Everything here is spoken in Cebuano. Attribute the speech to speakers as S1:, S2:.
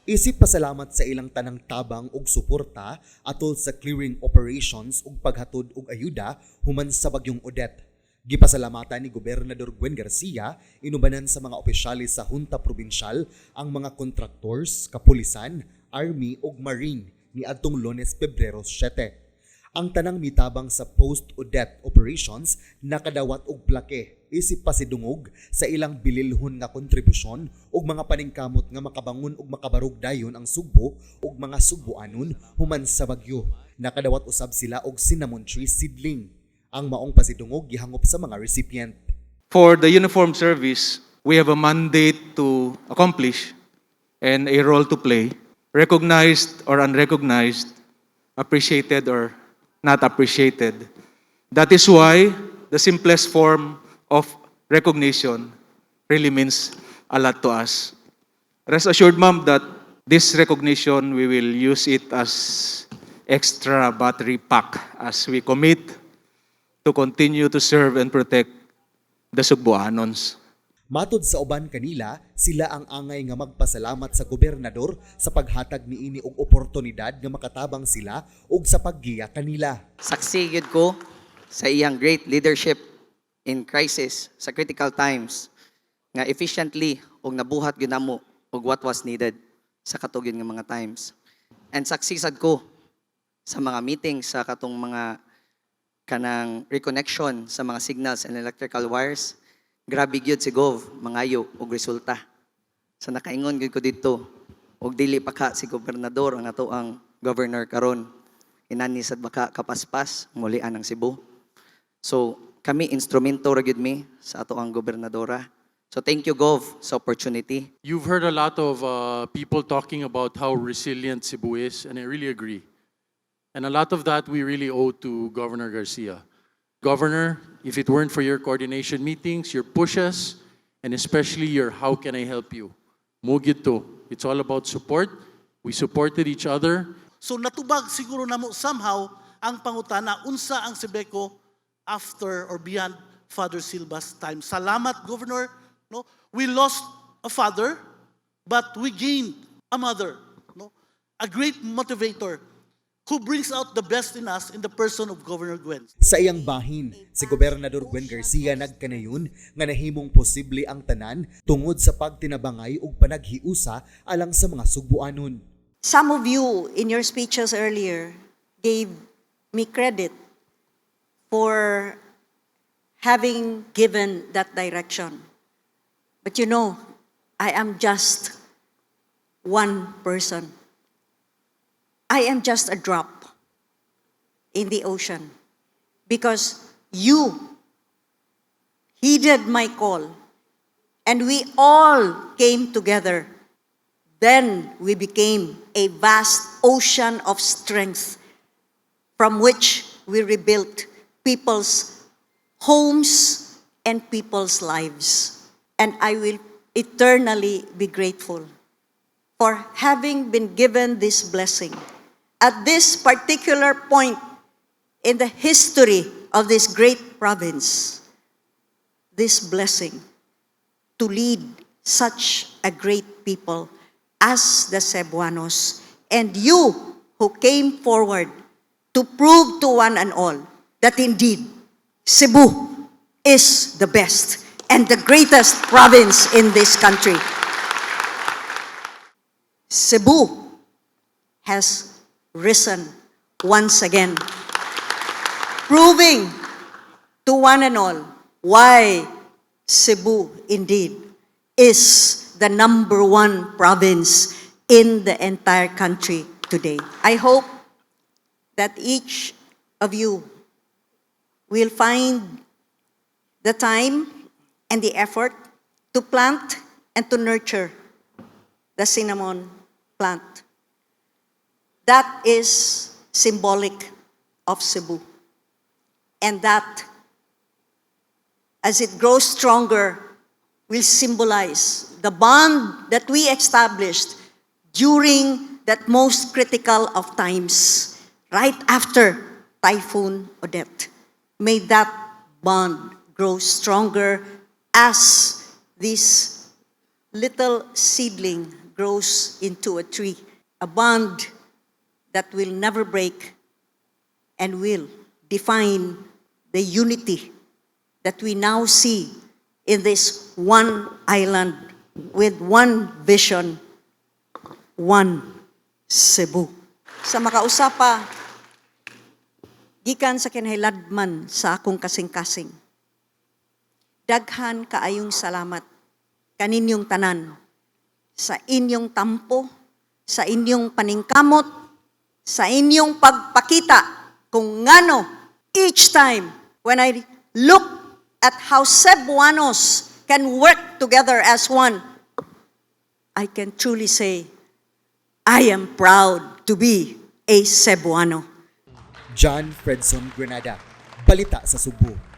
S1: Isip pasalamat sa ilang tanang tabang ug suporta atol sa clearing operations ug paghatod og ayuda human sa bagyong Odette, gipasalamatan ni Gobernador Gwen Garcia inubanan sa mga opisyales sa Junta Probinsyal ang mga contractors, kapulisan, Army ug Marine niadtong Lunes, Pebrero 7. Ang tanang mitabang sa post-Odette operations nakadawat og plake isip pasidungog sa ilang bililhon nga kontribusyon ug mga paningkamot nga makabangon ug makabarog dayon ang Sugbo ug mga Sugboanon human sa bagyo. Nakadawat usab sila og cinnamon tree seedling. Ang maong pasidungog gihangop sa mga recipient.
S2: For the uniformed service, we have a mandate to accomplish and a role to play, recognized or unrecognized, appreciated or not appreciated. That is why the simplest form of recognition really means a lot to us. Rest assured, ma'am, that this recognition, we will use it as extra battery pack as we commit to continue to serve and protect the Sugboanons.
S1: Matod sa uban kanila, sila ang angay nga magpasalamat sa gobernador sa paghatag niini og oportunidad nga makatabang sila ug sa paggiya kanila.
S3: Saksi gyud ko sa iyang great leadership in crisis, sa critical times, nga efficiently og nabuhat gyud namo og what was needed sa kato gyud nga mga times. And saksi sad ko sa mga meetings sa katong mga kanang reconnection sa mga signals and electrical wires. Grabe gyud si Gov mangayo og resulta. Sa nakaingon gyud ko dito og dili pa ka si gobernador ang ato ang governor karon, inani sad baka kapaspas mulian ang Cebu. So kami, instrumento ra gyud mi sa ato ang gobernadora. So thank you, Gov, sa opportunity.
S4: You've heard a lot of people talking about how resilient Cebu is, and I really agree. And a lot of that we really owe to Governor Garcia. Governor, if it weren't for your coordination meetings, your pushes, and especially your "How can I help you?" Mao gyud to. It's all about support. We supported each other.
S5: So natubag siguro namo somehow ang pangutana unsa ang Cebeco after or beyond Father Silva's time. Salamat, Governor, no? We lost a father, but we gained a mother, no? A great motivator who brings out the best in us in the person of Governor Gwen.
S1: Sa iyang bahin, si Gobernador Gwen Garcia nagkanayon nga nahimong posible ang tanan tungod sa pagtinabangay ug panaghiusa alang sa mga Sugboanon.
S6: Some of you in your speeches earlier gave me credit for having given that direction. But I am just one person. I am just a drop in the ocean because you heeded my call and we all came together. Then we became a vast ocean of strength from which we rebuilt people's homes and people's lives. And I will eternally be grateful for having been given this blessing at this particular point in the history of this great province, this blessing to lead such a great people as the Cebuanos, and you who came forward to prove to one and all that indeed Cebu is the best and the greatest province in this country. Cebu has risen once again, proving to one and all why Cebu indeed is the number one province in the entire country today. I hope that each of you will find the time and the effort to plant and to nurture the cinnamon plant. That is symbolic of Cebu. And that, as it grows stronger, will symbolize the bond that we established during that most critical of times, right after Typhoon Odette. May that bond grow stronger as this little seedling grows into a tree, a bond that will never break and will define the unity that we now see in this one island with one vision, one Cebu. Sa makausa pa, gikan sa kinahiladman sa akong kasing-kasing, daghan kaayong salamat kaninyong tanan sa inyong tampo, sa inyong paningkamot, sa inyong pagpakita kung ngano each time when I look at how Cebuanos can work together as one, I can truly say, I am proud to be a Cebuano.
S1: John Fredson Granada, Balita sa Sugbo.